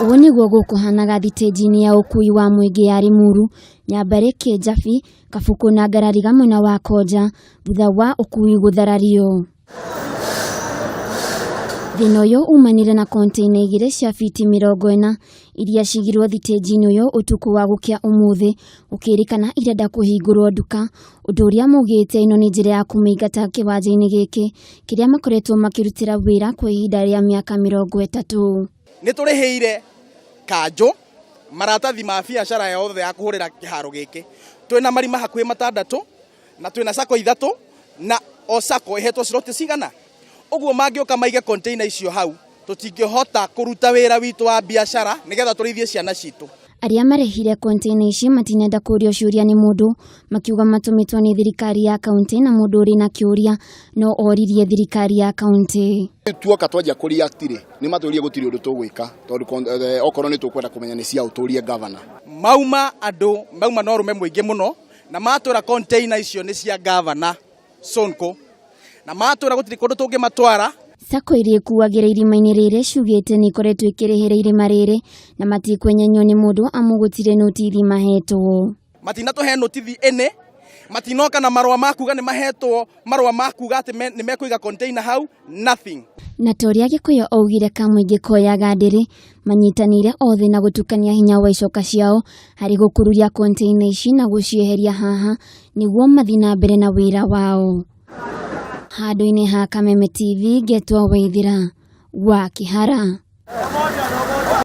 Ũũ nĩguo gũkũhanaga thitĩnji-inĩ ya ũkui wa mũingĩ ya Limuru, Nyambari, Kĩnjabi, Kabuku na Ngarariga mwena wa Konja thutha wa ũkui gũtharario. Thĩna ũyũ umanire na konteina igĩrĩ cia fiti 40 iria cigirwo thitĩnji-inĩ ũyũ ũtukũ wa gũkĩa ũmũthĩ gũkĩrĩkana irenda kũhingũrwo nduka, ũndũ ũrĩa maugĩte ĩno nĩ njĩra ya kũmaingata kĩwanja-inĩ gĩkĩ kĩrĩa makoretwo makĩrutĩra wĩra kwa ihinda rĩa mĩaka 30. Nĩ tũrĩhĩire kanjũ maratathi ma biacara yothe ya kũhũrĩra kĩharo gĩkĩ. Twĩna marima hakuhĩ matandatũ na twĩna sacco ithatũ na o sacco ĩhetwo slot cigana ũguo mangĩũka maige container icio hau tũtingĩhota kũruta wĩra witũ wa biacara nĩgetha tũrĩithie ciana citũ. Arĩa marehire container ici matinenda kũrio ciũria nĩ mũndũ, makiuga matũmĩtwo nĩ thirikari ya kaunti na mũndũ ũrĩ na kĩũria no oririe thirikari ya kaunti. Tuoka twanjia kũ react rĩ, nĩ matwĩrire gũtirĩ ũndũ tũgwĩka tondũ okorwo nĩ tũkwenda kũmenya nĩ cia ũtũrie governor. Mauma andũ mauma na ũrũme mũingĩ mũno na matwĩra container icio nĩ cia governor Sonko na matwĩra gũtirĩ kũndũ tũngĩmatwara. Sacco iria ikuagĩra irima-inĩ rĩrĩ ciugĩte nĩ ikoretwo ikĩrĩhĩra irima rĩrĩ na matikwenyenywo nĩ mũndũ amu gũtirĩ notithi mahetwo. Matinatũhe notithi ĩnĩ, matinoka na marũa ma kuga nĩ mahetwo marũa ma kuga atĩ nĩ mekũiga container hau, nothing. Na ta ũrĩa Gĩkũyũ augire kamũingĩ koyaga ndĩrĩ, manyitanĩire othe na gũtukania hinya wa icoka ciao harĩ gũkururia container ici na gũcieheria haha nĩguo mathiĩ na mbere na wĩra wao. Handũ-inĩ ha Kameme TV ngetwo Waithĩra wa Kĩhara.